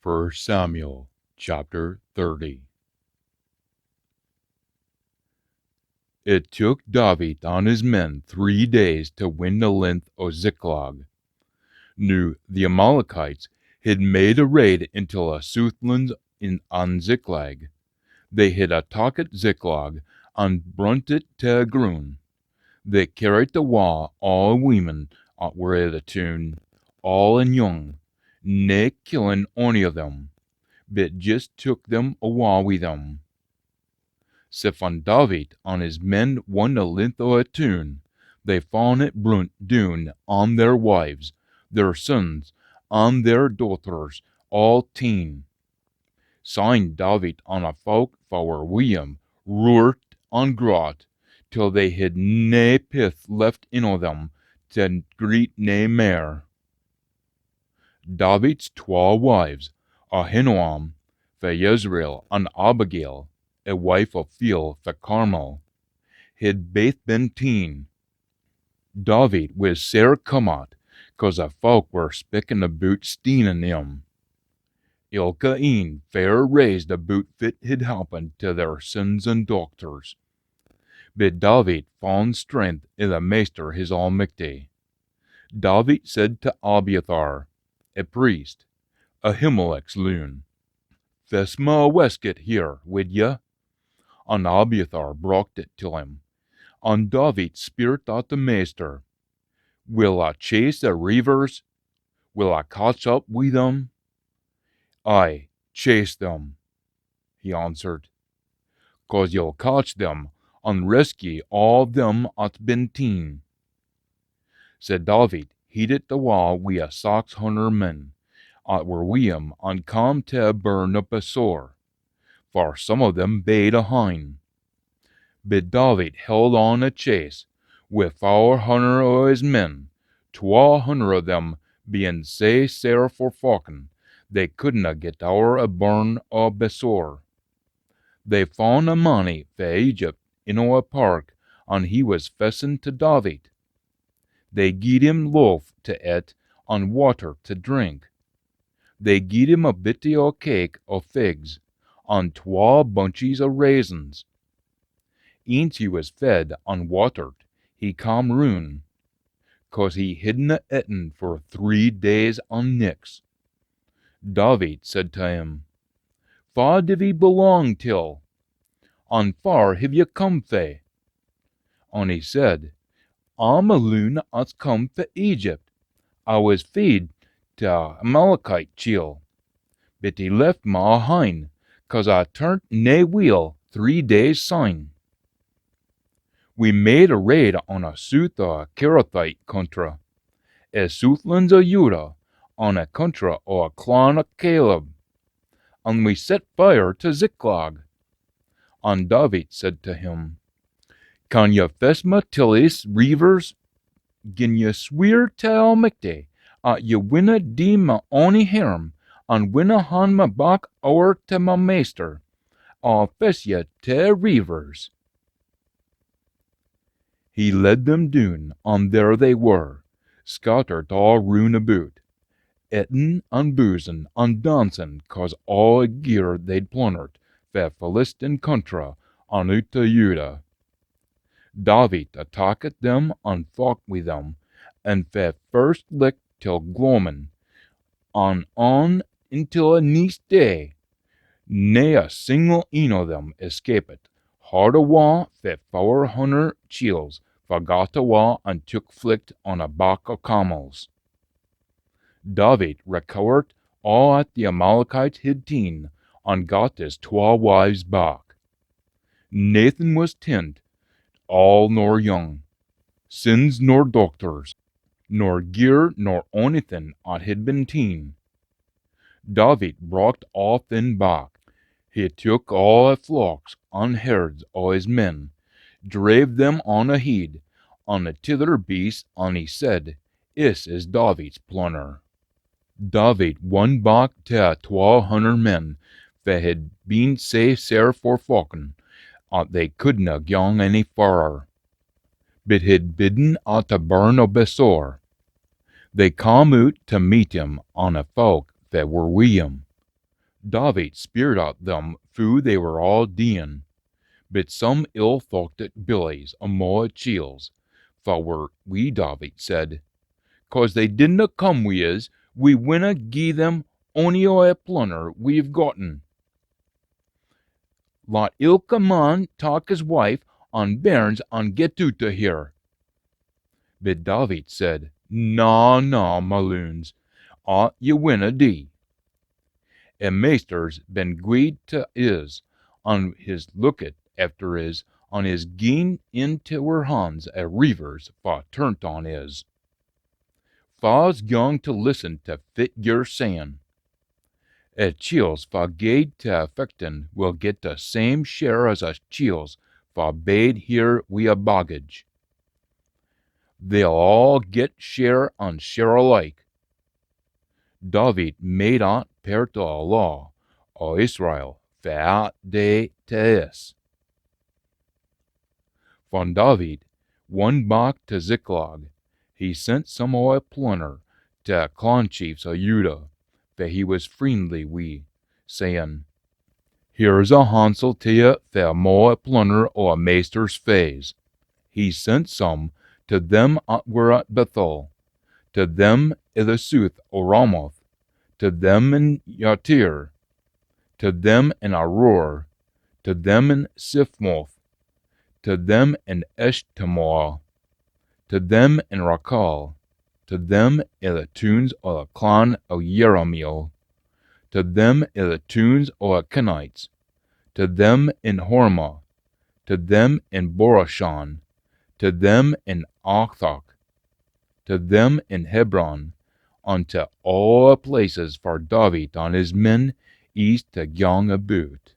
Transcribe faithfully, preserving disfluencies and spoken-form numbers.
First Samuel chapter thirty. It took David an his men three days tae win the length o Ziklag. Noo the Amalekites hid made a raid intil a soothlands in an Ziklag. They hid attackit Ziklag an brunt it tae groon. They cairriet awa aa weemen at were i the toon, aul an young, nae killin ony o them, but jist took them awa wi them. Sae fan David an his men won the length o a toon, they fun it brunt doon an their wives, their sons, an their dothers, aa teen. Syne David an a fowk fa were wi him roart an grat, till they hid nae pith left in o them tae greet nae mair. David's twa wives, Ahinoam fae Jezreel an Abigail, a wife o Feel fae Carmel, hid baith been teen. David wis sair come at, cause a fowk were spikkin aboot steenin him. Ilka een fair raised aboot fit hid happened tae their sons an dothers. But David fun strength i the Maister his Almichty. David said tae Abiathar, a priest, Ahimelech's loon, "Fess ma a weskit here, wid ye?" An Abiathar brocht it till him. An David speirt at the Maister, "Will I chase the reivers? Will I catch up wi them?" "Ay, chase them," he answered, "cause ye'll catch them, an rescue aa them at's been teen." Sae David heidit awa wi a sax hunner men at were wi him, an cam tae a burn o Besor, far some o them bade ahin. But David held on a chase wi fower hunner o his men, twa hunner o them bein sae sair forfochen they couldna get ower a burn o Besor. They fun a mannie fae Egypt in o a park, an he wis fessin tae David. They gied him loaf tae ett an watter tae drink. They gied him a bittie o cake o figs, an twa bunches o raisins. Eence he wis fed an wattert, he cam roon, cause he hidna etten for three days an nichts. David said tae him, "Fa div ye belong till? An far hiv ye come fae?" An he said, "A'm a loon at's come fae Egypt. I wis feed tae a Amalekite chiel, but he left ma ahin, cause I turnt nae weel three days syne. We made a raid on a sooth o a Kerethite contra, a soothlands o Judah, on a contra o a clan o Caleb, an we set fire tae Ziklag." An David said tae him, "Can ye fess ma till iss reivers? Gin ye sweer tae Almichty at ye winna dee ma ony hairm, an winna han ma back ower tae ma maister, I'll fess ye tae reivers." He led them doon, an there they were, scattert aa roon aboot, etten an boozin an dancin, cause aa a gear they'd plunnert fae Philistine contra an oot o Judah. David attackit them an focht wi them, an fae first licht till gloamin, an on intil a neist day, nae a single een o them escapit, haud awa fae fower hunner chiels fa got awa an took flicht on a back o camels. David recowert aa at the Amalekites hid teen, an got his twa wives back. Naethin wis tint, aul nor young, sins nor dochters, nor gear nor onything at hid been teen. David brocht aathin back. He took aa a flocks an herds o his men, drave them on a heid on a tither beasts, an he said, "Iss is David's plunner." David won back tae a twa hunner men, fa hid been sae sair forfochen at they couldna gyang ony farrer, but hid bidden at a burn o Besor. They cam oot tae meet him an a fowk fa were wi him. Davit speired at them foo they were aa deein, but some ill-thochtit billies amo a chiels, fa were wi Davit, said, "Cause they didna come wi us, we winna gie them ony o a plunner we've gotten. Lat ilka man tak his wife an bairns an get oot o here." But Davit said, "Na, na, ma loons, at ye winna dee. A Maister's been gweed tae is, an his lookit efter is, an his gien intae wir hans a reivers fa turnt on is. Fa's gaun tae listen tae fit ye're sayin. A chiels fa gaed tae a fechtin will get the same share as a chiels fa bade here wi a baggage. They'll aa get share an share alike." Davit made at pairt o a laa o Israel fae at day tae this. Fan Davit won back tae Ziklag, he sent some o a plunner tae a clan chiefs o Judah, fa he wis freendly wi, sayin, "Here's a hansel tae ye fae amo a plunner o a Maister's faes." He sent some tae them at were at Bethel, tae them i the sooth o Ramoth, tae them in Yattir, tae them in Aroer, tae them in Siphmoth, tae them in Eshtemoa, tae them in Rakal, tae them i the toons o the clan o Jerahmeel, tae them i the toons o a Kenites, tae them in Hormah, tae them in Borashan, tae them in Athach, tae them in Hebron, an tae aa a places far Davit an his men eesed tae gyang aboot.